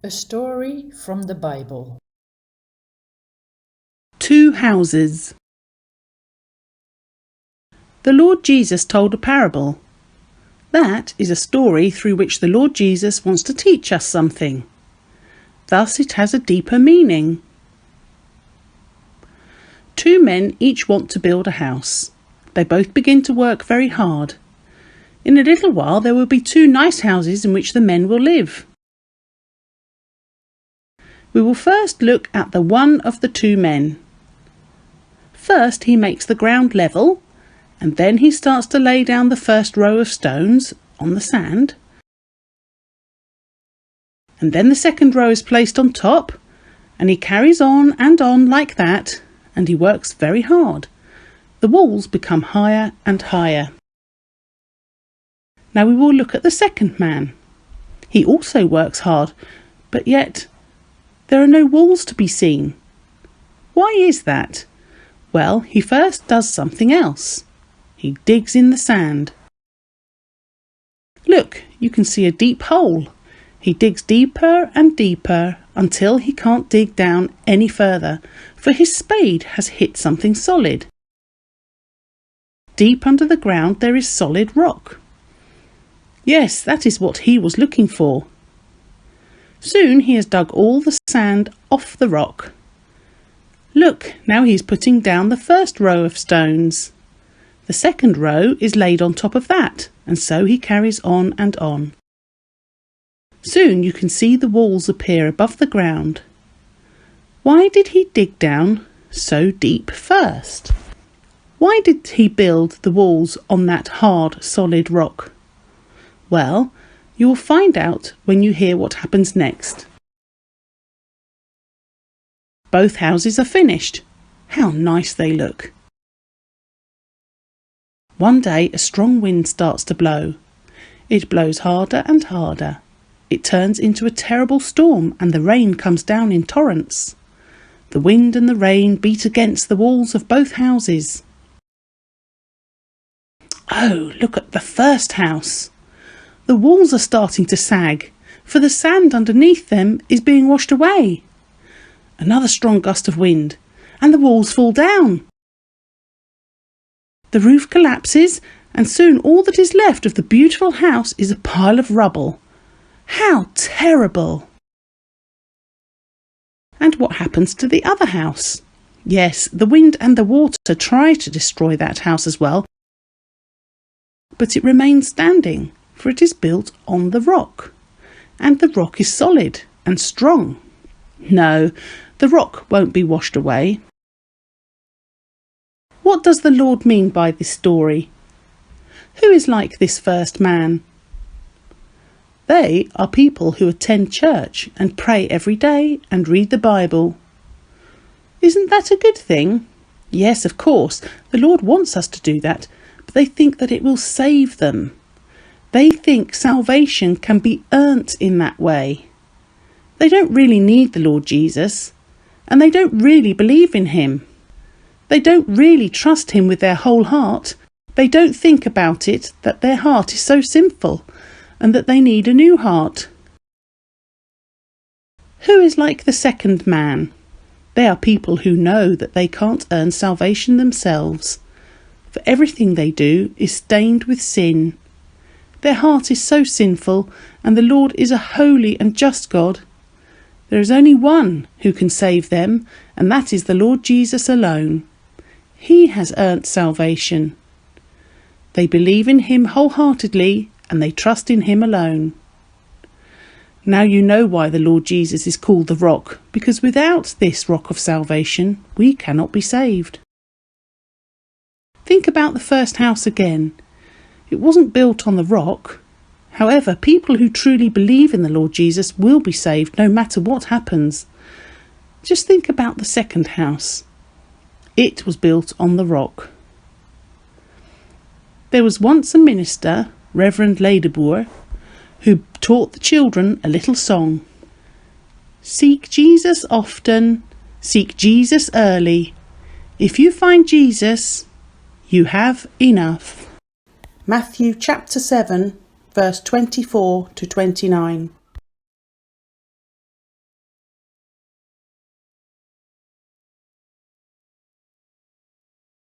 A story from the Bible. 2 houses. The Lord Jesus told a parable. That is a story through which the Lord Jesus wants to teach us something. Thus it has a deeper meaning. 2 men each want to build a house. They both begin to work very hard. In a little while there will be 2 nice houses in which the men will live. We will first look at the one of the 2 men. First he makes the ground level, and then he starts to lay down the first row of stones on the sand. And then the second row is placed on top, and he carries on and on like that, and he works very hard. The walls become higher and higher. Now we will look at the second man. He also works hard, but yet there are no walls to be seen. Why is that? Well, he first does something else. He digs in the sand. Look, you can see a deep hole. He digs deeper and deeper until he can't dig down any further, for his spade has hit something solid. Deep under the ground there is solid rock. Yes, that is what he was looking for. Soon he has dug all the sand off the rock. Look, now he is putting down the first row of stones. The second row is laid on top of that, and so he carries on and on. Soon you can see the walls appear above the ground. Why did he dig down so deep first? Why did he build the walls on that hard, solid rock? Well, you will find out when you hear what happens next. Both houses are finished. How nice they look. One day a strong wind starts to blow. It blows harder and harder. It turns into a terrible storm and the rain comes down in torrents. The wind and the rain beat against the walls of both houses. Oh, look at the first house. The walls are starting to sag, for the sand underneath them is being washed away. Another strong gust of wind, and the walls fall down. The roof collapses, and soon all that is left of the beautiful house is a pile of rubble. How terrible! And what happens to the other house? Yes, the wind and the water try to destroy that house as well, but it remains standing, for it is built on the rock, and the rock is solid and strong. No, the rock won't be washed away. What does the Lord mean by this story? Who is like this first man? They are people who attend church and pray every day and read the Bible. Isn't that a good thing? Yes, of course, the Lord wants us to do that, but they think that it will save them. They think salvation can be earned in that way. They don't really need the Lord Jesus, and they don't really believe in him. They don't really trust him with their whole heart. They don't think about it that their heart is so sinful and that they need a new heart. Who is like the second man? They are people who know that they can't earn salvation themselves, for everything they do is stained with sin. Their heart is so sinful, and the Lord is a holy and just God. There is only one who can save them, and that is the Lord Jesus alone. He has earned salvation. They believe in him wholeheartedly, and they trust in him alone. Now you know why the Lord Jesus is called the Rock, because without this rock of salvation, we cannot be saved. Think about the first house again. It wasn't built on the rock. However, people who truly believe in the Lord Jesus will be saved no matter what happens. Just think about the second house. It was built on the rock. There was once a minister, Reverend Ladeboer, who taught the children a little song. Seek Jesus often, seek Jesus early. If you find Jesus, you have enough. Matthew chapter 7, verse 24 to 29.